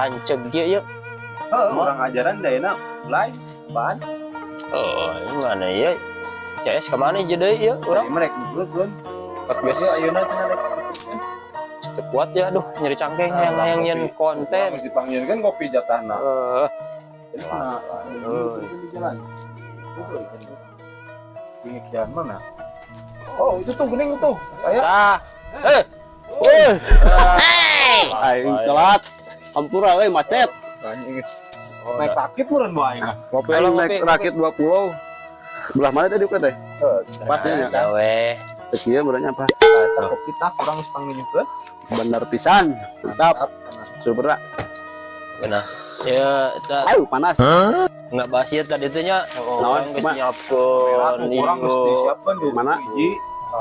Ranceg ieu yeuh. Heuh, urang ajaran dayana live ban. Oh, ini mana ya? CS kemana aja deh ya urang? Urang mereka kan. Geus Ayeuna cenah rek. Geus teu kuat ya, aduh, nyeri cangkeng hayang hayang nyeun konten. Geus dipanggilkeun kopi jatahna. Eh, Nah, di jalan. Ini jalan mana? Oh, itu tuh gening tuh. Kayak Tah. Eh, Woi. Aing telat. Hampura euy, macet. Anjing geus naik sakit meureun bae aing mah. Ngopi Aing lah, naik ngopi. rakit 20. Belah mana tadi teh? Pasnya nya. Ya weh. Teu kieu meureun apa? Eta kopi tah kurang geus panggilkeun. Bener pisan. Mantap. Super. Benar. Ya, eta Aduh, panas. Nggak bahas ya tadi teh nya. Naon? Urang geus nyiapkeun Kurang geus ieu. disiapkeun tuh. Mana? Hiji.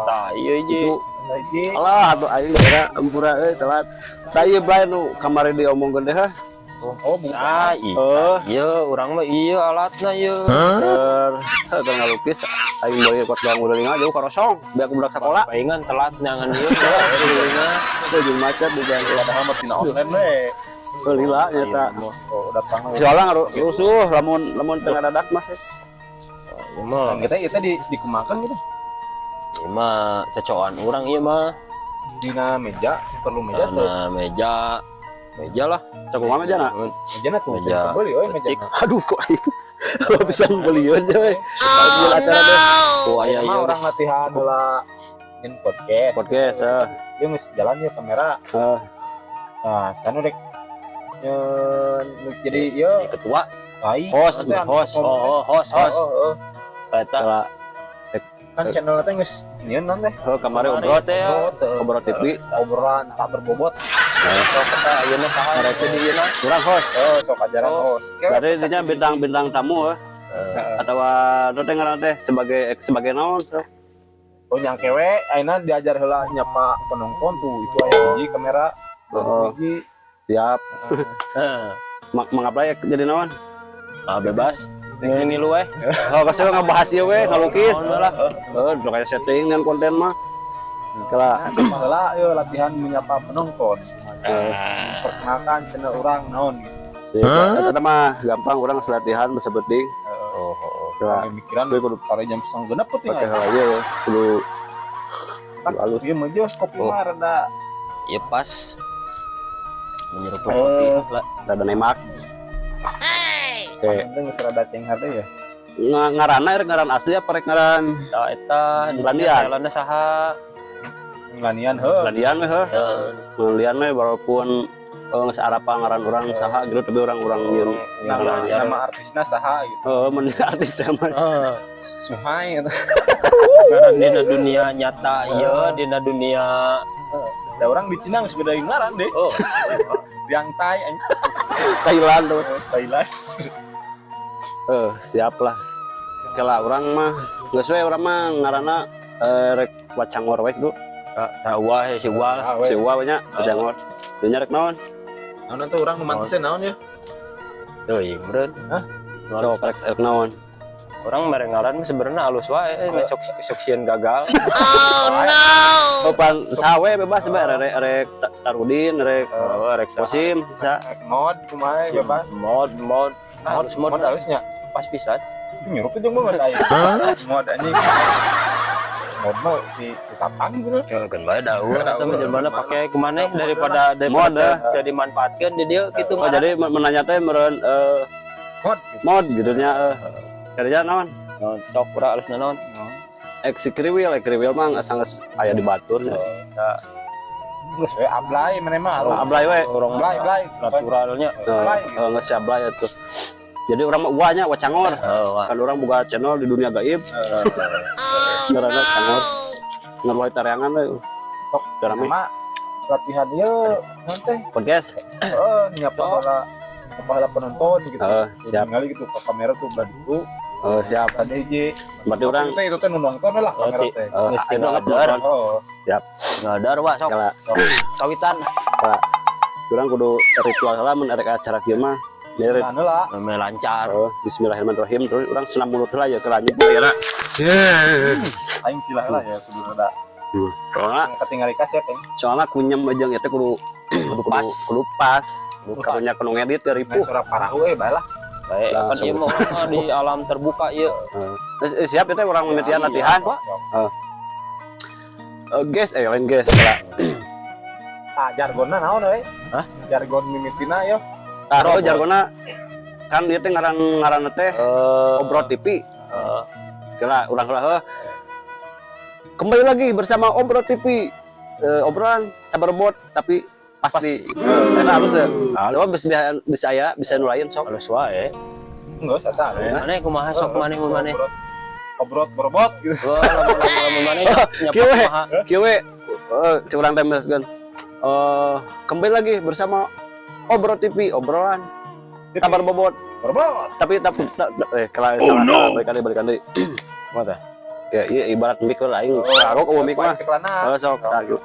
Tah, ieu hiji. Itu Hiji. alah atuh aing kira hampura euy, telat. Saya bae nu kamari diomongkeun teh hah. Oh, bukan. Ah, iya. Eh, Ieu urang mah ieu alatna ieu. keur keur ngalukis aing boleh kuat gang udah jauh karosong biar aku budak sekolah. Palingan telat nyangan ieu telat. Tuh jeung macet di jalan. Padahal mah tina online we. Heuh, lila nyata. Oh, datang. Soalnya rusuh lamun lamun tengah dadak mas. Ieu mah, Kita kita di dikumakan gitu. Ieu mah cocokan urang ieu mah. Dina meja, perlu meja tuh. Karena meja meja lah. Sakumaha mejana? Meja tuh. Meja. Beli euy meja. Cik. Aduh, kok aing kalau bisa belian we. Oh, acara deh. Oh, aya Mah ieu orang geus. Latihan heula nyeun podcast. Podcast eh. Ieu geus jalan ya kamera. Eh. Nah, sanu rek nyeun jadi ieu Jadi ketua, tai. Host, Nanti anu host. Oh, oh, host, Oh, host. oh, oh. Eta Salah. Kan channel teh geus nyieun non teh. Heuh, kamari Kamari obrol teh ya. Obrol, obrol TV. Obrolan tak berbobot. Sok eta ayeuna saha Mereka di ieu? Kurang host. Oh, sok ajaran Oh. host. Berarti intinya bintang-bintang tamu eh. Atau nu teh ngaran teh sebagai sebagai naon tuh? Oh, nyangke we ayeuna diajar heula nyapa penonton tuh, itu aya hiji kamera. Oh. Hiji. Siap. Heeh. Mangapla jadi naon? Ah, bebas. Ini lu we. Oh, kasih ngebahas ieu we, ngalukis. Naon lah. Eh, udah kayak setting dengan konten mah. Kala Nah, sama heula yeuh latihan menyapa penonton. Eh. Perkenalkan channel urang naon gitu. Eta mah gampang, urang latihan bisa penting. Oh, oh, oh. Kala Mikiran gue kudu sare jam 5.30 penting. pakai hal aja ya. Kudu kudu halus. Ieu mah geus kopi Oh. mah rada Iya pas. Menyeruput kopi Eh. lah. Rada nemak. Oke. Penting geus rada cenghar teh ya. Ngaranna rek ngaran asli apa rek ngaran Eta eta di Landian. Thailandna saha? Ngelanian heuh. Landian we heuh. Ya, Landian we walaupun geus arapa ngaran urang saha gitu, tapi urang-urang nyieun Nama, Ngelanian. nama artisna saha gitu. Heeh, mun artis teh mah. Heeh. Suhai eta. Ngaran dina dunia nyata ieu, dina dunia Da urang di Cina geus beda ngaran deh. Oh, Yang Tai anjing. Thailand tuh. Thailand. Eh, siap lah. Kala urang mah geus we, urang mah ngaranna rek Wacangor we du. Tah wah si wah. Ah, we. Si Wa we nya Wacangor. Dinya rek naon? Naon tuh urang nu mantesen naon ya? Teuing meureun. Hah? Sok rek rek naon? Urang mere ngaran mah sebenarnya halus wae, sok sok sieun gagal. Oh, pan sawe bebas bae, rek rek Tarudin, rek Oh, rek saha. Kosim, sa. Mod kumaha bebas. Mod mod Mod halus mod, mod halusnya. Pas pisan. Nyurup itu banget aing. Mod anjing. Mod mah si Tatang gitu. Ya kan bae da eueuh Da eta mah eueuh. jelema pake kumaneh daripada Mod, daripada eh. jadi manfaatkeun di dieu kitu. Oh, jadi menanya teh meureun Mod gitu. Mod gitu nya eh. Kerja naon? Naon sok urang alus naon. Ek si Kriwil, ek Kriwil mah sangat aya di batur nya. Geus we ablay maneh mah. Oh, ablay we. Urang Ablay, ablay. naturalnya. Eh, geus si ablay atuh. Jadi urang mah uanya Wacangor. Oh, wah. Kan urang buka channel di dunia gaib. Ngaranna Cangor. Ngeluai tareangan we. Sok Rame. Sama latihan ieu naon teh? Podcast. Heeh, nyapa heula, nyapa heula penonton gitu. Heeh, siap. Ningali gitu ke kamera tuh belah dulu. Oh, siap. Ada hiji. Berarti urang Itu teh nu nonton lah kamera Berarti- teh. eh, Geus itu tinggal anggap dar. nonton. Oh, Ngadar wah sok Kala kawitan. Urang kudu ritual lah mun erek acara kieu mah. Jadi nah heula. Meme lancar. Oh, bismillahirrahmanirrahim, terus urang senam mulut lah ya ke lanjut ya. Aing sila lah ya kudu rada. Soalnya Ketinggalan kaset ya. Soalnya kunyam aja itu kudu Kudu kudu pas. Kudu pas. Kudu pas. Karunya kudu ngedit ya Nah, ripuh. suara parahu eh bae lah. Baik, kan Langsung. ieu mah urang mah di alam terbuka ieu. Siap itu urang mimitian Iya, latihan. Pak. Guys, lain guys lah. Ah, jargonna naon we? Hah? Jargon mimitina yo. Tah, Obrol. oh, jargona kan ieu teh ngaran ngaran teh Obrol TV. Kira urang heula heuh. Kembali lagi bersama Obrol TV. Obrolan tak berbobot tapi pasti. Eta halus ya. Coba bisa bisa aya, bisa nu lain sok. Halus wae. Enggak usah tahu. Maneh kumaha sok maneh mun maneh? Obrot borobot gitu. Wah, lamun lamun lamun maneh nyapa Kieu we. kumaha? Kieu we, curang teh kan. Kembali lagi bersama Obrol TV, obrolan tak berbobot Borobot. Tapi kalau salah salah, balikan deui, balikan deui. Kumaha teh? Ya, iya, ibarat mic lah aing. Kagok eueuh mic mah. Ceklana. Oh, sok tah gitu.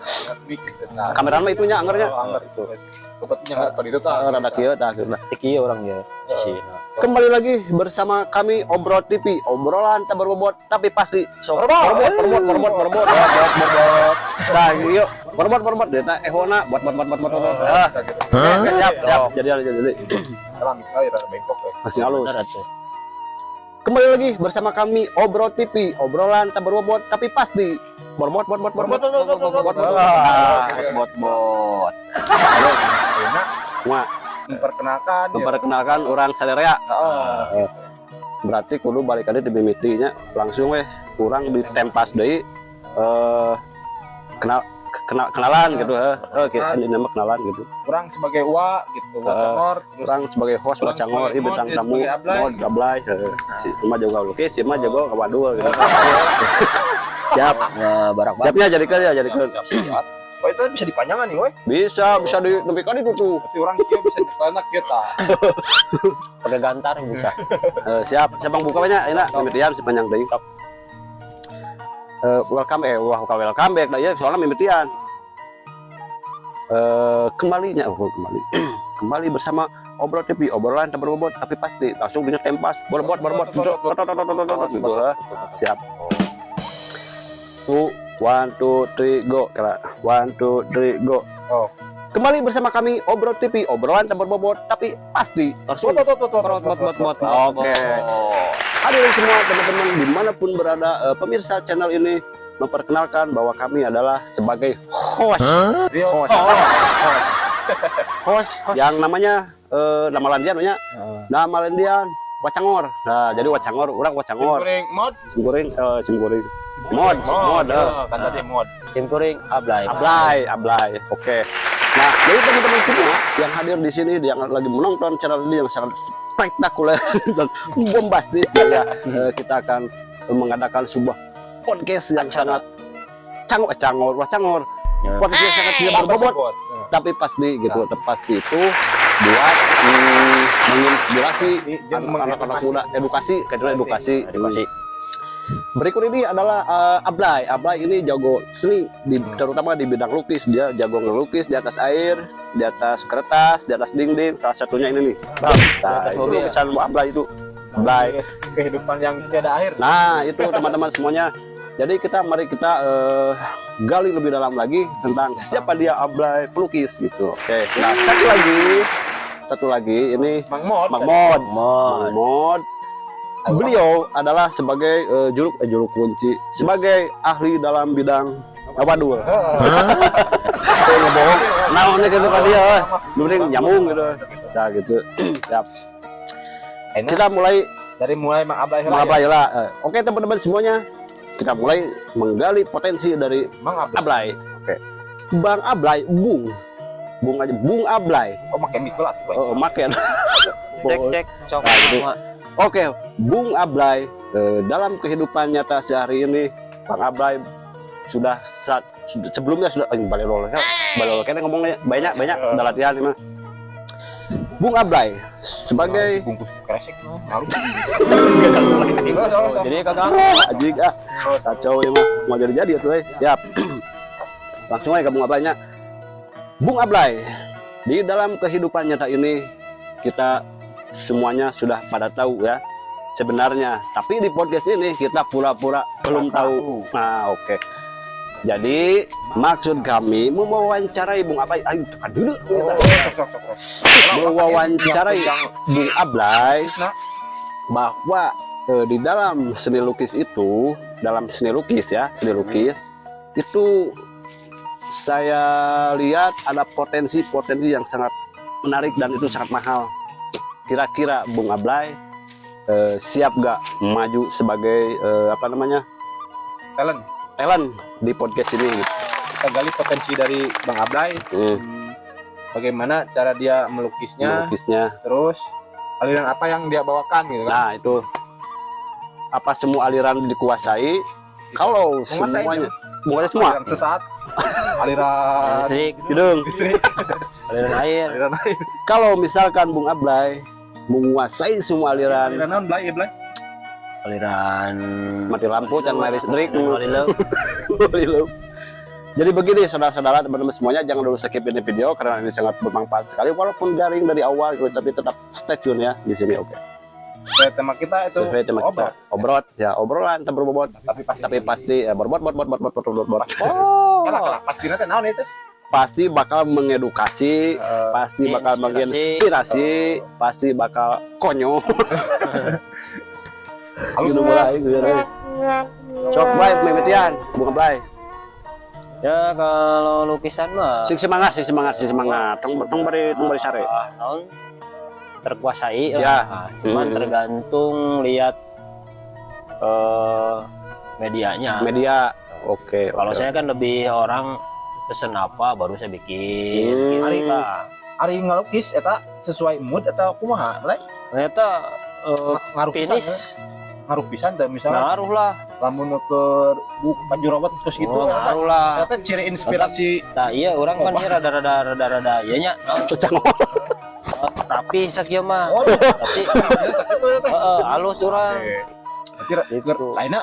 Mic gitu. Nah, Kamera mah itunya angernya. Oh, anger itu. Bobotnya enggak tadi itu tah. Rada kieu tah gitu. Teu kieu urang ieu. Sisi. Kembali lagi bersama kami Obrol TV, obrolan tak berbobot tapi pasti sok. Berbobot. Berbobot, berbobot, berbobot, berbobot, berbobot. Nah, yuk, berbobot, berbobot, eta ehona buat buat buat buat buat. Buat. Ah, oke, siap, siap. Jadi jadi jadi. Dalam mic rada bengkok we. Masih halus. Bener atuh. Kembali lagi bersama kami Obrol TV, obrolan tak berbobot tapi pasti berbobot, bot bot bot bot bot bot bot bot bot bot. Enak Wah, memperkenalkan ya. Memperkenalkan urang sarerea. Heeh. Berarti kudu balik di mimiti nya langsung weh kurang ditempas deui kenal kenal kenalan gitu heh ini nama kenalan gitu. Urang sebagai Wa gitu, Wa Cangor, terus Urang sebagai host Urang Wa Cangor, sebagai ieu bintang mod, dia tamu sebagai Ablay. Mod Ablay heuh. Si mah jago lukis, si mah jago ngawadul gitu. Siap. Ya, barak Siapnya jadikeun ya, jadikeun. Siap. Oh, itu bisa dipanjangan nih, weh. Bisa, bisa di nepi ka ditu tuh. Berarti urang kieu bisa ceklana kieu tah. Pakai gantar bisa. Siap, siap bang buka banyak, enak, mimitian sepanjang deui. Welcome wah welcome back dah ya, soalnya mimitian. Kembalinya, oh, kembali. Kembali bersama Obrol TV, obrolan tak berbobot tapi pasti langsung punya tempas, berbobot, berbobot, gitu, ha. Siap. Two, one, two, three, go. Kira. One, two, three, go. Oh. Kembali bersama kami Obrol TV, obrolan tak berbobot tapi pasti langsung. Bot bot bot bot Bot bot bot bot. Oke. Hadirin semua teman-teman dimanapun berada, pemirsa channel ini memperkenalkan bahwa kami adalah sebagai host, host, host, host yang namanya nama landian namanya, nama landian Wacangor. Nah, jadi Wacangor, urang Wacangor, Goreng mod. Sim kuring, sim kuring, mod, mod, Kan tadi mod. Sim kuring Ablay. Ablay, Ablay. Oke. Nah, jadi teman-teman semua yang hadir di sini, yang lagi menonton channel ini yang sangat spektakuler dan bombastis, ya, kita akan mengadakan sebuah podcast yang sangat cangor, cangor, wah cangor. Podcast sangat tidak berbobot, tapi pasti gitu, pasti itu buat menginspirasi anak-anak muda, edukasi, kayaknya edukasi, Edukasi. Berikut ini adalah Ablay. Ablay ini jago seni, terutama di bidang lukis. Dia jago ngelukis di atas air, di atas kertas, di atas dinding. Salah satunya ini nih. Nah, atas itu mobil ya? Lukisan Ablay itu. Ablay. Yes, kehidupan yang tiada akhir. Nah, itu teman-teman semuanya. Jadi kita mari kita gali lebih dalam lagi tentang siapa dia Ablay pelukis gitu. Oke. Nah, satu lagi ini Mang Mod. Mang Mod. Mod. Mang Mod. Beliau adalah sebagai juru kunci, sebagai ahli dalam bidang ngawadul. Tuh ngebohong. Naon gitu ka dia, eh. Nu penting nyambung gitu. Nah, gitu. Siap. Enak. Kita mulai Dari mulai Mang Ablay heula Mang ya. Ablay lah. Oke, teman-teman semuanya, kita mulai menggali potensi dari Mang Ablay. Ablay. Oke. Bang Ablay, Bung. Bung aja, Bung Ablay. Oh, make mic lah tuh. Oh, make. Cek cek sok. Nah, gitu. Oke, Bung Ablay dalam kehidupan nyata sehari ini, Bang Ablay sudah saat sebelumnya sudah balik lol balik lol kayaknya ngomongnya banyak banyak udah latihan ini mah. Bung Ablay sebagai bungkus kresek mah. Malu. Jadi kakak anjing ah kacau ya mah mau jadi jadi tuh eh. Siap, langsung aja ke Bung Ablaynya. Bung Ablay, di dalam kehidupan nyata ini kita semuanya sudah pada tahu ya sebenarnya, tapi di podcast ini kita pura-pura belum tahu. Nah, oke. Jadi maksud kami mewawancarai Bung Ablay, ayo tekan dulu. Oh, sok sok sok sok. Mewawancarai Bung Ablay Nah. bahwa di dalam seni lukis itu, dalam seni lukis ya, seni lukis itu saya lihat ada potensi-potensi yang sangat menarik dan itu sangat mahal. Kira-kira Bung Ablay siap gak maju sebagai apa namanya, Talent. Talent di podcast ini? Kita gali potensi dari Bang Ablay. Bagaimana cara dia melukisnya, Melukisnya. Terus aliran apa yang dia bawakan gitu kan. Nah, itu apa semua aliran dikuasai? Kalau Menguasai. Semuanya, menguasai semua. Aliran sesat, aliran Listrik, Hidung. Listrik, aliran air. Aliran air. Kalau misalkan Bung Ablay menguasai semua aliran, Aliran naon, Blay, ya, Blay? Aliran mati lampu dan listrik. Aliran. Jadi begini, saudara-saudara, teman-teman semuanya, jangan dulu skip ini video karena ini sangat bermanfaat sekali walaupun garing dari awal gitu, tapi tetap stay tune ya di sini, oke. Oke, tema kita itu Sesuai tema kita obrol. Obrot ya, obrolan tak berbobot Tapi pasti. Tapi pasti ya, berbot bot bot bot bot bot bot bot. Oh. Kalah kalah pasti nanti naon itu. Pasti bakal mengedukasi, pasti bakal inspirasi. Menginspirasi, pasti bakal konyol. Halus. Gitu mulai gitu. Sok bae mimitian, Bung Blay. Ya, kalau lukisan mah Sing semangat, sing semangat, sing semangat. Tong tong bari tong bari sare. Ah, naon, terkuasai Ya. lah. Cuman tergantung lihat medianya. Media. Oke. Kalau Oke. saya kan lebih orang pesen apa baru saya bikin. Gitu Ari- lah. Ari ngalukis eta sesuai mood atau kumaha, Blay? Ternyata Ngaruh pisan, finish ngaruh pisan teh misalnya ngaruh lah. Lamun ke baju robot terus gitu, Oh, eta ngaruh lah. eta ciri inspirasi. Nah, iya, urang kan ieu rada-rada rada-rada ieu nya. Cangor. Tapi sakieu mah. Oh, Tapi iya, sakitu eta teh. heeh, halus urang. Oke. Berarti Gitu. lainnya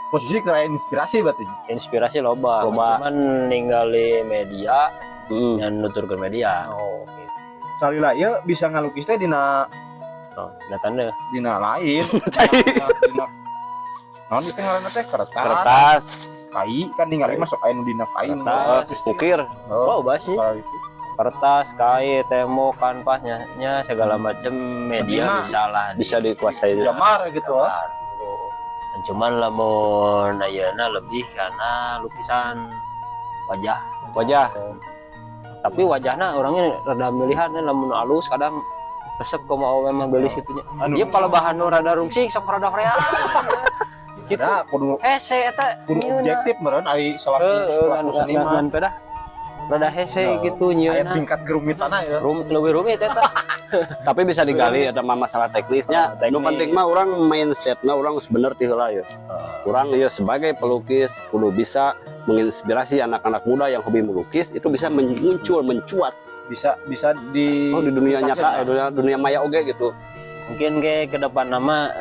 posisi kira inspirasi berarti. Inspirasi loba. Loba. Cuman ninggali media yang nuturkeun media. Oh, salila ieu bisa ngalukis teh dina Oh, dina tanda. Dina lain. Dina naon itu ngaranna teh, kertas, Kertas, kai kan ningali masuk aya nu dina kai. Kertas. Ukir. Oh, Oh, basi. itu. Kertas, kain, tembok, kanvasnya, nya segala macam media Penting mah bisa lah Bisa dikuasai. Gambar gitu ah. Dan cuman lamun ayeuna lebih karena lukisan wajah. Wajah. Tapi wajahnya orangnya rada milihan ya, lamun halus kadang resep ke mau memang gelis gitu nya. Anu. Ieu palabahan nu rada rungsing sok rada hoream. Gitu. Nah, kudu Hese eta kudu nyieunna. objektif meureun ari selaku Heeh, selaku ngan seniman. ngan pedah. Rada hese Oh. gitu Aya nyieunna. tingkat kerumitanna ya. Lebih rumit eta. Tapi bisa digali ada mah masalah teknisnya. Ah, teknis. Nu penting mah urang mindsetna urang bener ti heula ya. Urang ya sebagai pelukis kudu bisa menginspirasi anak-anak muda yang hobi melukis itu bisa muncul, mencuat Bisa bisa di oh, di dunia ditafsir, nyata, dunia, dunia maya oge gitu. Mungkin ke ke depan nama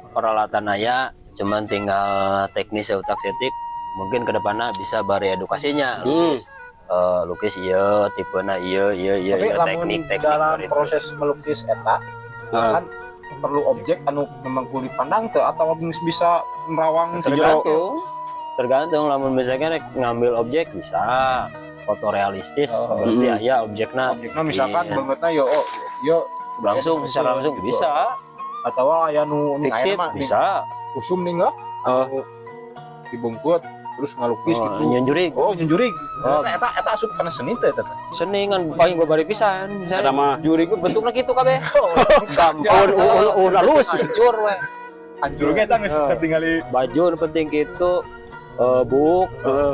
peralatan aya, cuman tinggal teknis ya utak setik. Mungkin ke depannya bisa bari edukasinya lukis, lukis iya tipena iya iya iya Tapi iya lamun teknik teknik dalam bari itu. proses melukis eta kan perlu objek anu memang kudu dipandang teu atau geus bisa nerawang Tergantung, tergantung. Lamun misalnya rek ngambil objek bisa fotorealistis, berarti aya objekna. Objeknya misalkan Iya. bangetna yo, oh, yo Langsung, secara langsung gitu. Bisa. Atau aya nu ning Fiktif aya mah ning bisa. usum nih enggak Oh. dibungkut terus ngalukis Oh, gitu. nyenjurig. Oh, nyunjurig. Oh. Eta eta eta asup kana seni teh eta teh. Seni kan paling babari pisan. Eta mah Jurig bentuknya gitu kabeh. gampang, un halus. Hancur we. Hancur ge eta geus Oh. ketinggali. Baju nu penting gitu, buk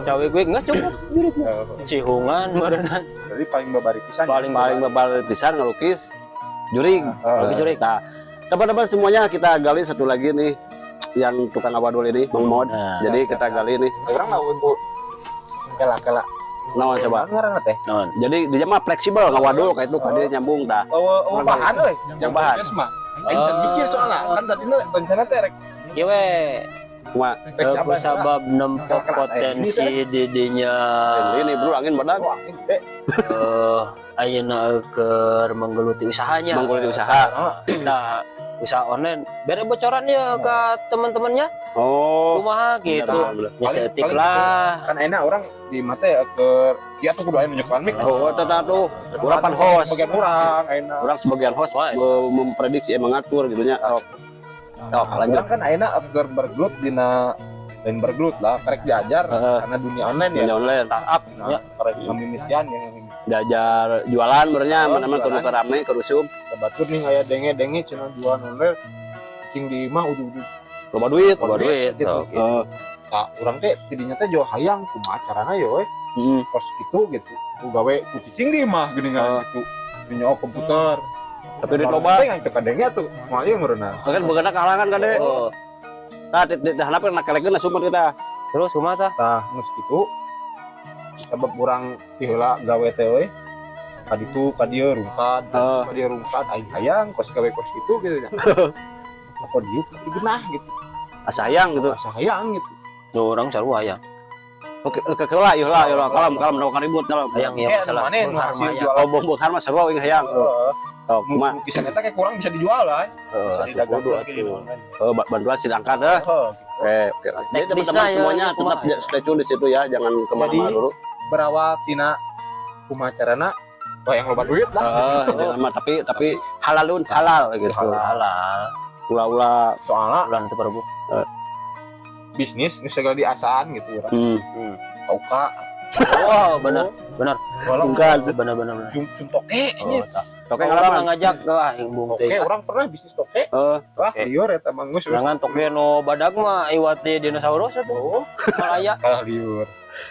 cawe gue nggak cukup jurig mah. Cihungan meureunan. Berarti paling babari pisan. Paling Paling bebal pisan ngelukis jurig. Lukis jurig. Nah, teman-teman semuanya, kita gali satu lagi nih yang tukang awadul ini, Bang Mod. Nah. Jadi kita gali nih. Urang mah untuk kela kela. Nah, coba. Ngaranna teh. Non. Jadi dia mah fleksibel ngawadul kayak itu kadi nyambung dah. Oh, oh, bahan euy. Yang bahan. Podcast mah. Aing can mikir soalnya kan tadi rencana teh rek Ieu we. Cuma rek siapa? Sabab nempo Kelas potensi didinya. Ini bro, angin badag. Wah, ini eh Ayeuna keur menggeluti usahanya. Menggeluti usaha. Nah, Usaha online bere bocoran ya ke teman-temannya. Oh. Kumaha gitu. Benar, benar. Ya saeutik Paling lah. Kan enak urang di mata ya ke ya tuh kudu aya nu nyekoan mic. Oh, eta tuh. Urang pan host. Bagian urang enak. Urang sebagian host memprediksi, mengatur gitu nya. Sok. Sok, lanjut. Urang kan enak keur bergelut dina, lain bergelut lah, karek diajar karena dunia online ya. Dunia online. Startup Nah, ya. karek ngamimitian ya ngamimitian. Diajar jualan bernya Oh, mana-mana jualan. kudu rame kerusum. Batur nih aya denge-denge cenah jualan online cing di imah ujug-ujug Loba duit. Loba duit gitu. Oh, gitu. Nah, urang teh tidinya teh jauh hayang kumaha carana yo we kos gitu gitu. Ku gawe ku cicing di imah geuning gitu. Nyoo komputer. Tapi duit loba. Teh teu kadenge tuh. Moal ieu meureunna. Kan bukan kalangan kade. Oh, Tah di handap na kalekeun sumber kita. Terus kumaha tah? Tah geus kitu. Sabab urang ti heula gawe teh we. Ka ditu ka dieu rungkad, ka dieu rungkad aing hayang kos gawe kos kitu gitu nya. Apa dieu tapi genah gitu. Asa hayang gitu. Asa hayang gitu. Tuh urang sarua hayang. Oke, oke, lah, yeuh lah, yeuh lah, kalem, kalem, nu ribut kalem. Hayang ieu Eh, masalah. anu maneh nu Beunghar hasil mah hayang. jualan. Oh, beunghar mah sarua aing hayang. Heeh. Oh, kumaha? Lukisan eta kayak kurang bisa dijual lah. Heeh, Bisa atuh didagangkeun kudu gitu di atuh. online. Oh, bantuan si angkat eh. Heeh. Oke, oke. Jadi Teknisnya teman-teman ya, semuanya ya, tetap kumaha. stay tune di situ ya, jangan kemana-mana Jadi, dulu. Berawal tina kumaha carana wah yang loba duit lah. Heeh, jangan mah tapi halalun halal gitu. Halal. Ulah-ulah Soalnya Ulah teu perbu. Bisnis geus segala diasaan gitu urang. Kauka. Oh, benar. Benar. Walau Bukan. Benar benar benar. cum toke Oh, nya. tak. Toke Orang ngalaman. ngajak ke aing bung Toke teh. urang pernah bisnis toke. Wah, liur eta mah geus. Jangan toke no badag mah iwati dinosaurus atuh. Oh, Malaya. kalah liur.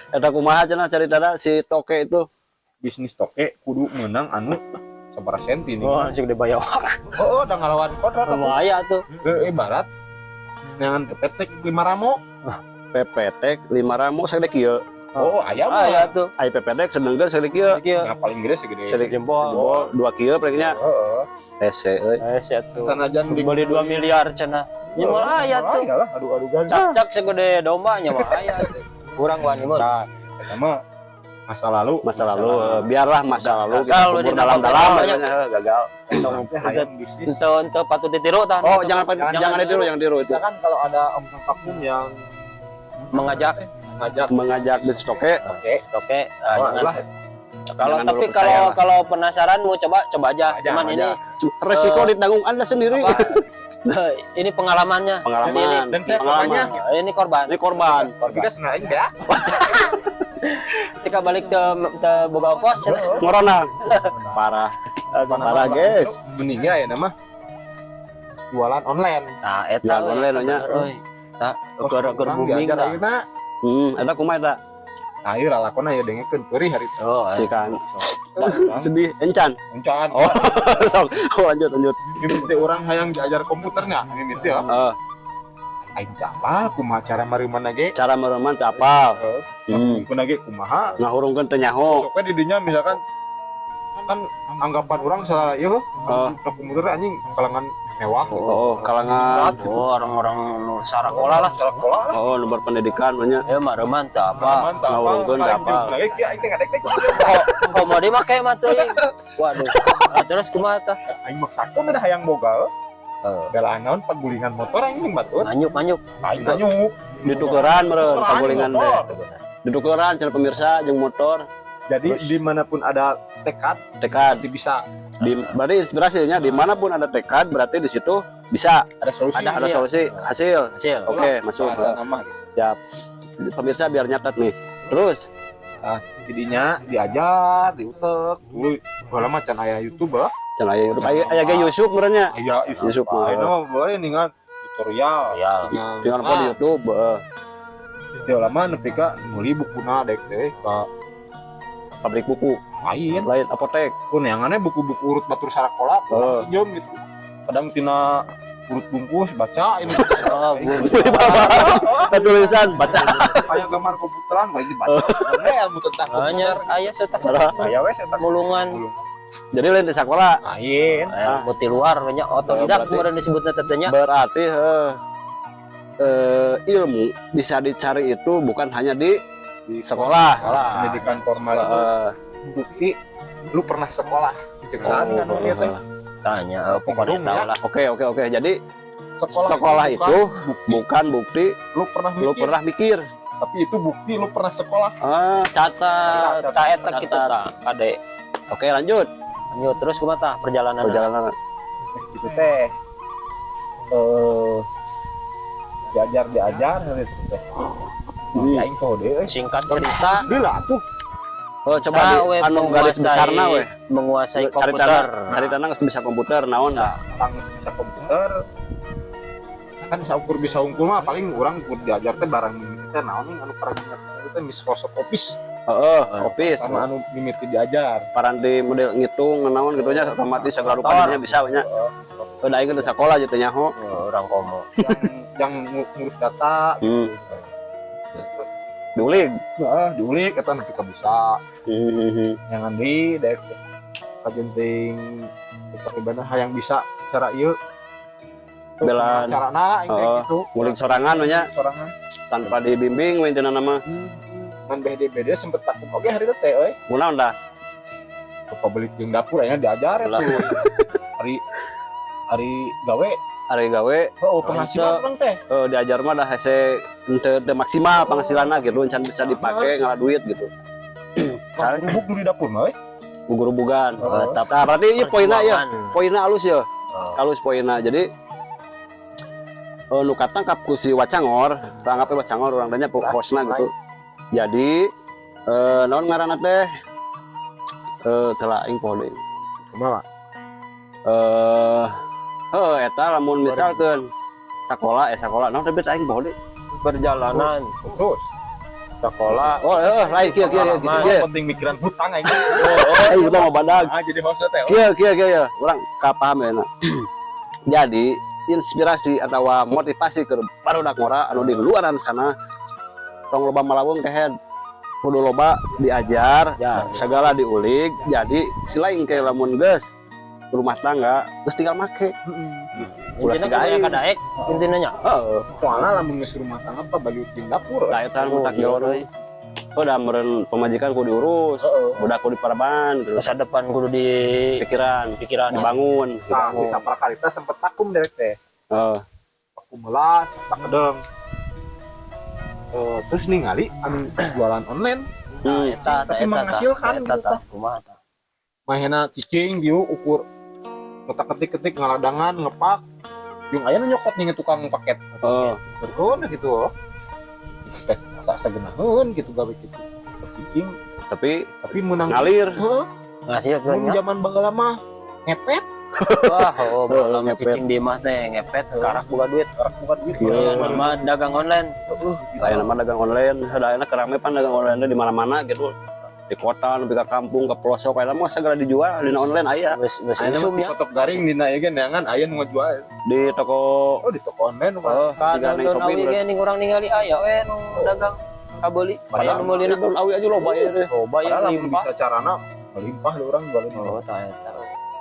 Eta kumaha cenah caritana si toke itu? Bisnis toke kudu menang anu sabaraha senti nih. Oh, langsung dibayar. Oh, udah ngalawan kodrat atuh. Lumayan tuh. Ibarat jangan kepetek 5 ramo. PPT 5 ramo segede kieu. Oh, ayam Ah, ya tuh. Ai PPT sedengkeun segede kieu. Kieu. Yang paling gede segede. Segede Jempol. jempol 2 kieu palingnya. Heeh. Hese euy. Eh, sia tuh. Sanajan di Beli 2 miliar cenah. Ya malah tuh. Ya lah, adu-adugan. Cak-cak segede domba nya mah aya. Kurang wani mah. Nah, eta mah masa lalu. Masa lalu, biarlah masa lalu kita Gagal kubur di dalam-dalam banyak. katanya, gagal. Teh hayang bisnis. Ente ente patut ditiru tah. Oh, jangan jangan, Jangan ditiru, jangan ditiru itu. Misalkan kalau ada om kampung yang mengajak ngajak Mengajak di toke, oke. toke, ah, Wah, jangan. lah. Kalau Jangan tapi dulu kalau percaya lah. kalau penasaran mau coba coba aja. Aja, Cuman aja. ini Resiko ditanggung Anda sendiri. Apa? Ini pengalamannya. Pengalaman. Dan saya Pengalaman. korbannya. Ini korban. Ini korban. Kita sengaja enggak? Ketika balik ke boga ongkos cenah. Ngorona. Parah. Parah, guys. Mendingnya ya nama jualan online. Nah, eta Jualan euy, online, nya. bener, euy. Tah, keur keur Orang booming diajar tah. ayeuna. Eta kumaha eta? Nah, ieu lalakon aya dengekeun peurih hari itu. Oh, eh. Cikan. Sedih encan. Encan. Oh, sok. Oh, lanjut lanjut. Mimiti urang hayang diajar komputernya, mimiti ya. Aing teu apa kumaha cara mareuman ge. Cara mereuman teu apal. Heeh. Kuna ge kumaha. Ngahurungkeun teu nyaho. Sok we di dinya misalkan kan anggapan orang salah ieu Oh. komputer anjing kalangan mewah gitu. Oh, kalangan Oh, orang-orang nu sarakola lah. Sekolah lah. Oh, nu berpendidikan banyak. Ya mareuman teu apa. Mantap. Ngahurungkeun teu apal. Lagi kieu aing teh ngadek-dek. Komo di make mah teuing. Waduh. Nah, terus kumaha tah? Aing maksakeun ada hayang boga. Belaan naon pagulingan motor aing jeung batur. Manyuk manyuk. Aing nanyuk. Ditukeran meureun Tukeran pagulingan teh. motor. Ditukeran cenah pemirsa jeung motor Jadi dimanapun ada tekad tekad. pasti bisa. Di, berarti inspirasinya dimanapun ada tekad berarti di situ bisa Ada solusi. ada Hasil. solusi hasil. Hasil. Oke, masuk. Bahasa nama gitu. Siap. Pemirsa biar nyatet nih. Terus Nah, jadinya diajar, diutek. Dulu baheula mah can aya YouTube lah. cenah aya YouTube aya aya ge Yusuf meureun nya. Aya Yusuf mah. Ayeuna mah boleh ningal tutorial. Tutorial. Tinggal nonton di YouTube, heeh. Ya lama nepi ka meuli bukuna dek teh ka Pabrik buku, lain. lain apotek. Kun yang aneh buku-buku urut batur sarakola Oh. pinjam gitu. Kadang tina urut bungkus baca ini. Oh, gua Tulisan baca. Kayak gambar komputeran bae dibaca. Aneh ilmu tentang Hanya komputer. aya setak Aya we eta mulungan. Jadi lain di sekolah. Lain. Muti luar nya otodidak Berarti- kemudian disebutnya tetenya. Berarti ilmu bisa dicari itu bukan hanya di sekolah. Pendidikan formal itu bukti lu pernah sekolah. Kejaksaan kan Oh, nu ieu teh. Tanya, pokoknya Bingung, tahu ya. lah. Oke. Jadi Sekolah, sekolah itu bukan bukti lu pernah lu mikir, pernah mikir. Tapi itu bukti lu pernah sekolah. Ah, catat. Tah, eta kitu tah, kade. Oke, lanjut. Lanjut terus kumaha tah perjalanan? Perjalanan. Terus gitu teh diajar diajar gitu teh. Ya, aing kode euy. Singkat cerita, Bila tuh. Oh, coba di Sawe anu garis besarna we. Menguasai Cari komputer. tanah, cari tanah geus bisa komputer naon. Tangis bisa komputer kan, bisa ukur bisa unggul mah paling urang ukur diajar teh barang mimiti teh naon nih anu parang mimiti teh Microsoft Office. Heeh, Office. Sama anu mimiti diajar. Paranti model ngitung naon gitu nya, otomatis segala rupanya bisa we nya. Udah, aing geus sekolah gitu nyaho. Oh, urang komo. Yang ngurus data. Diulig. Heeh, diulik eta nepi ka bisa. Yang andi daek kajenting kita hayang bisa cara ieu Belan. Carana aing teh gitu. Ngulik sorangan we nya. Sorangan. Tanpa dibimbing we intina nama. Ngan BD-BD sempet takut oge hari itu teh euy. Kunaon dah? Kepabelit jeung dapur ayeuna diajar Lah. tuh. Hari hari gawe. Ari gawe. Oh, penghasilan urang teh. Diajar mah dah hese henteu teu maksimal penghasilanna gitu, can bisa dipake ngalah duit gitu. Rubuk di dapur mah euy. Gugurubugan. Oh, tapi Nah, berarti ieu poinna ya, perjuangan. Poinna alus ya. Oh. Halus poinna. Jadi nu katangkap ku si Wacangor, tanggapnya Wacangor urang tanya hostna gitu. Jadi naon ngaranna teh? Telah aing poho deui. Kumaha? Heuh, eta lamun misalkeun sakola naon teh aing poho deui. Perjalanan Khusus. Sekolah. Oh, heuh, lain kieu kieu kieu Pengalaman. kieu. Penting mikiran hutang aing. Aing udah mau badag. Ah, jadi hostnya teh. Kieu kieu kieu ya. Urang kapaham ya. Nah. Jadi inspirasi atau motivasi ke barudak ngora anu di luaran sana, tong loba malawung kehed, kudu loba diajar. Ya. Segala diulik, jadi selain kayak lamun geus rumah tangga geus tinggal make. Ulah Intinya siga kudu aing. Kadaek intinya nya. Heeh. Soalnya lamun geus rumah tangga apa baliut jeung dapur. Lah, eta Oh, nu tak iya, euy. Oh, da meureun pamajikan kudu diurus, budak kudu diparaban gitu. Masa depan kudu di Pikiran pikiran. Dibangun. Nah, di saprakarita sempet takum dewek teh. Heeh. Aku melas sakedeng. Terus ningali anu jualan online. Eta Tapi eta eta menghasilkan eta gitu, tah kumaha tah? Mahena cicing dieu ukur ngetak ketik-ketik ngaladangan ngepak yung aya nu nyokot nih tukang paket. Oh. Berkeun gitu oh. Teh asa sagenaheun gitu gawe gitu cicing. Tapi tapi menang. Ngalir. Heeh, Ngasilkeun mun nya. zaman baheula mah ngepet. Wah, oh, baheula mah ngepet. Cicing di imah teh ngepet karak boga duit. Karak bukan duit. Iya. Aya nama dagang online. Lain nama dagang online, ada enak kerame pan dagang online di mana-mana gitu. Di kota, nepi ka kampung, ke pelosok, aya mah segala dijual di online aya. Geus geus Ayeuna mah usum nya. Kotok garing dina ieu ge neangan aya nu ngajual. Di toko. Oh, di toko online nu. Oh, siga Kadang neng daun Shopee. awi ge ning urang ningali aya we nu dagang kabeuli. Aya nu meulina. Daun awi aja loba ya deh. Loba ya Padahal lamun limpah. bisa carana melimpah di urang jualin. Oh, tah eta.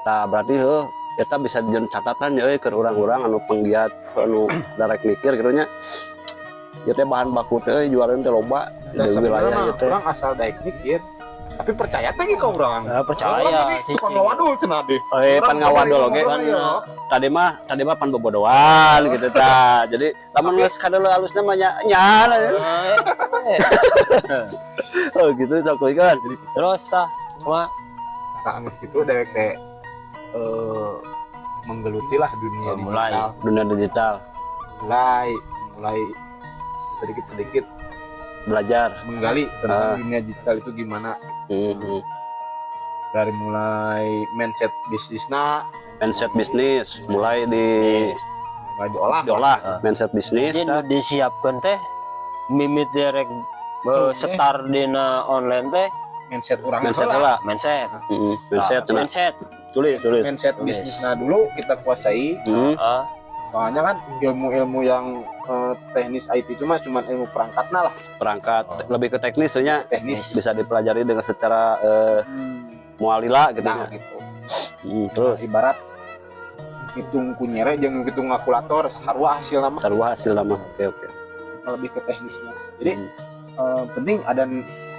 Nah, berarti heuh eta bisa dijieun catatan ya euy keur urang-urang anu penggiat anu darek mikir gitu nya. Ieu teh bahan baku teh euy jualan teh loba di Dan sebenarnya wilayah mah ieu teh. urang asal daek mikir. Tapi percaya teh ke urang. Ah, percaya, Urang ini cicing. tukang ngawadul cenah deh. Eh, pan ngawadul oge. Kan Tadi mah pan bobodoan gitu tah. Jadi lamun geus kadeuleu alusna mah nya nya. Eh, Oh gitu sok euy kan. terus tah cuma Nah, geus gitu dewek teh menggeluti lah dunia Oh, mulai. digital. Dunia digital. Mulai mulai sedikit-sedikit belajar menggali tentang dunia digital itu gimana, dari mulai mindset bisnisna. Mindset bisnis mulai di Mulai diolah. Diolah mindset bisnis. Jadi nu disiapkeun teh mimit direk setar dina online teh. Mindset urang Mindset heula. lah. Mindset. Mindset cenah. Mindset. Tulis tulis. Mindset bisnisna dulu kita kuasai. Soalnya kan ilmu-ilmu yang teknis IT itu mah cuma ilmu perangkatna lah. Perangkat lebih ke teknis nya. Teknis. Bisa dipelajari dengan secara mualila gitu Nah, nya. gitu. Terus ibarat hitung ku nyere jeung hitung kalkulator sarua hasilna mah. Sarua hasil mah, oke. Lebih ke teknisnya. Jadi penting ada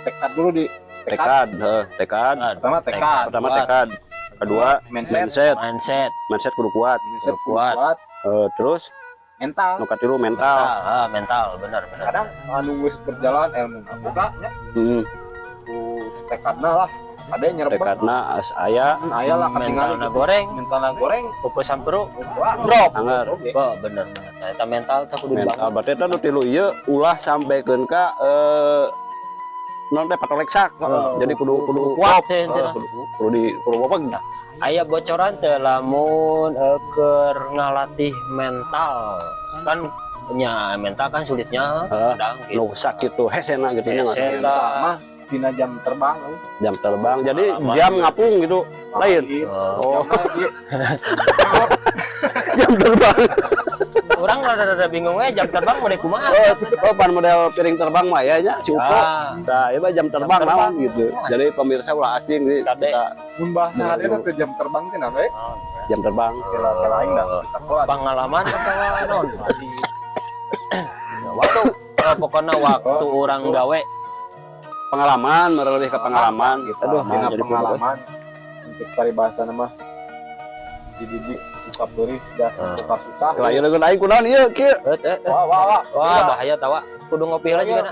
tekad dulu di tekad. Tekad, heuh, tekad. Pertama tekad. Pertama Kuat. tekad. Kedua, Mindset. Mindset. Mindset. Mindset kudu kuat. Mindset Kuat. kuat. Terus mental. Nu katilu mental. Mental, ah, mental, benar benar. Kadang anu geus berjalan ilmu boga nya, terus tekadna lah ada yang nyerebek. Tekadna as aya. Aya lah ketinggalan. Mentalna goreng, mentalna goreng. Pupus samperu, wah, drop. Anger. Oke. Wah, bener bener. Saya mental teh kudu Mental dibangun. Berarti eta nu tilu ieu ulah sampaikeun ka non teh patoleksak. Oh. Jadi kudu kudu Kuat teh intina. Kudu kudu di kudu bopeg. Aya bocoran teh lamun keur ngalatih mental. Kan nya mental kan sulitnya kadang gitu. Nu sakitu hesena gitu nya. Hese. Mental mah tina jam terbang euy. Jam terbang. Jadi Pengalaman. Jam ngapung gitu. Lain. Lain. Oh. Jamna ieu. Jam terbang. Urang rada-rada bingung we jam terbang mau kumaha. Oh, pan model piring terbang mah ya nya si Upo. Ah, Nah, ieu mah jam terbang terbang. naon gitu. Jadi pemirsa ulah asing nih Kade. kita Mun bahasa harina teh jam terbang teh naon we? Jam terbang. Kela kela aing dah bisa sekolah. Pengalaman atau naon? Waktu pokoknya waktu urang gawe. Pengalaman, lebih ke pengalaman Gitu. Aduh, Tina jadi pengalaman untuk paribasa mah dididik buka beurih dah buka susah. Lah ieu lagu aing kunaon ieu kieu? Eh, eh, eh. Wah wah wah. Wah, bahaya tawa. Kudu ngopi lah juga.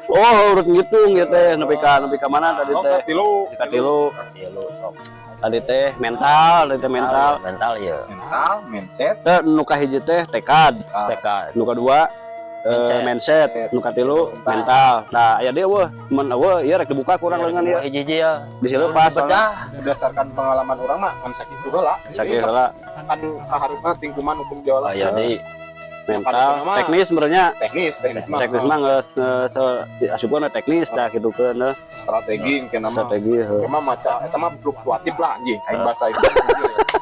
Oh, urut ngitung gitu teh nepi ka mana tadi Oh, teh? katilu. Ka tilu. Iya lu sok. Tadi teh mental, tadi teh mental. Mental ya. Mental, mindset, Teh nu kahiji teh tekad, Tekad. nu kadua Mindset. Mindset, nu katilu mental. Nah, aya deui euweuh, mun euweuh ieu rek dibuka kurang lengan ieu. Hiji-hiji ya. Bisi lepas soalnya. Bedah. Berdasarkan pengalaman urang mah kan sakitu heula. Sakieu heula. Kan kaharupna tingkuman hukum Jawa lah. Oh, ya deui. Mental, teknis sebenarnya. Teknis, teknis mah. Teknis mah geus geus asupkeun we teknis tah kitu keun Strategi engke nama. Strategi heuh. Eta mah maca eta mah fluktuatif lah anjing aing bahasa itu.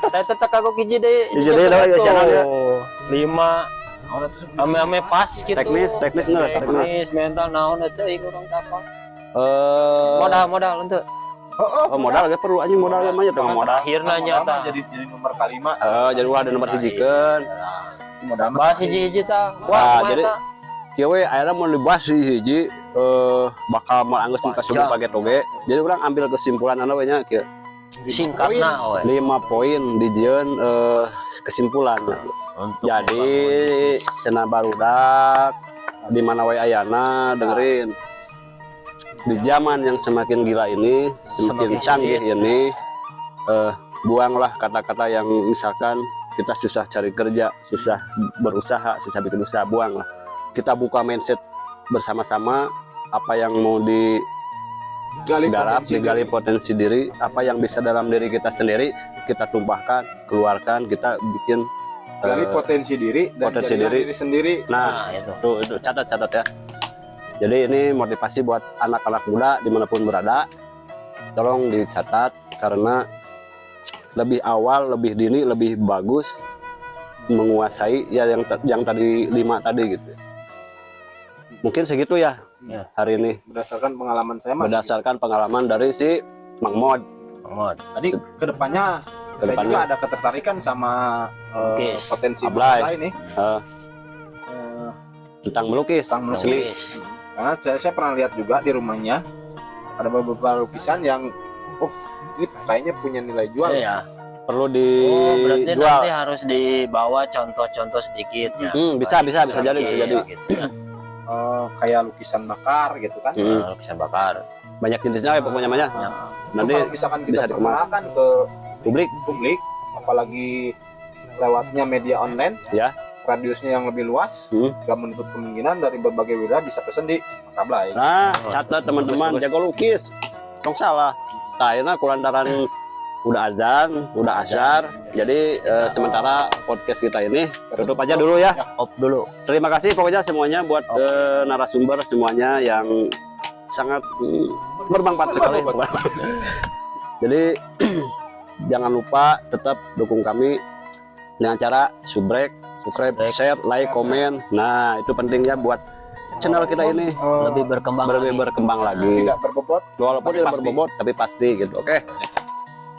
Teh teh kagok hiji deui. Hiji deui dah, ya, siaran ya. Lima. Ame-ame pas gitu. Teknis, teknis geus, teknis. Teknis, mental naon eta ieu urang teh apa? Eh Modal modal untuk Oh, modal ge perlu anjing, modal ge mah nya teu modal. Akhirnya Modal mah nyata. Jadi nomor kalima. Eh, jadi ulah ada nomor hijikeun. Modal mah. Bahas hiji-hiji tah. Nah, Wah, kumaha jadi- eta? Kieu we ayeuna mun dibahas hiji bakal moal anggeus muka subuh Panjang. paget oge. Jadi urang ambil kesimpulan anu we nya kieu. Singkatna we. 5 poin dijieun kesimpulan. Untuk Jadi membangun bisnis. cenah barudak di mana wae ayana dengerin. Di zaman yang semakin gila ini, semakin Semakin canggih ini, buanglah kata-kata yang misalkan kita susah cari kerja, susah berusaha, susah bikin usaha, buanglah. Kita buka mindset bersama-sama apa yang mau Gali digarap, potensi digali diri. Potensi diri, apa yang bisa dalam diri kita sendiri, kita tumpahkan, keluarkan, kita bikin Gali potensi diri dan potensi jadilah diri. Diri sendiri. Nah, Nah, itu. itu catat-catat ya. Jadi ini motivasi buat anak-anak muda dimanapun berada. Tolong dicatat karena lebih awal, lebih dini, lebih bagus menguasai ya yang tadi lima tadi gitu. Mungkin segitu ya, Ya. hari ini Berdasarkan pengalaman saya mah. Berdasarkan pengalaman dari si Mang Mod. Mod. Tadi kedepannya saya Kedepannya. juga ada ketertarikan sama Oke. potensi Ablay. lain nih. Tentang melukis. Tentang melukis. Karena saya pernah lihat juga di rumahnya ada beberapa lukisan yang oh ini kayaknya punya nilai jual. Iya. Perlu Oh, berarti dijual. nanti harus dibawa contoh-contoh sedikit ya. Bisa bisa bisa jadi, bisa jadi. Gitu, ya. Kayak lukisan bakar gitu kan. Nah, lukisan bakar. Banyak jenisnya ya pokoknya banyak. Nah, Nanti itu kalau misalkan kita bisa dikemas. perkenalkan ke Publik. Publik, apalagi lewatnya media online, Ya. Radiusnya yang lebih luas, gak menutup kemungkinan dari berbagai wilayah bisa pesen di Mas Ablay. Nah, Oh, catat teman-teman, bagus, bagus. jago lukis. Tong salah. Nah, ini kulantaran udah azan, udah asar. Jadi sementara podcast kita ini tutup aja dulu ya. Off dulu. Terima kasih pokoknya semuanya buat narasumber semuanya yang sangat bermanfaat sekali. Jadi jangan lupa tetap dukung kami dengan cara subrek, subscribe, share, like, komen. Nah, itu pentingnya buat channel kita ini Lebih berkembang lebih lagi. Berkembang lagi. Tidak berbobot, Walaupun tapi tidak pasti. Berbobot, tapi pasti gitu. Oke.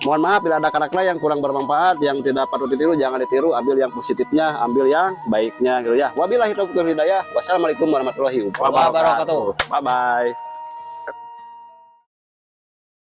Mohon maaf bila ada kata yang kurang bermanfaat, yang tidak patut ditiru, jangan ditiru, ambil yang positifnya, ambil yang baiknya gitu ya. Wabillahi taufiq wal hidayah. Wassalamualaikum warahmatullahi wabarakatuh. Wabarakatuh. Bye bye.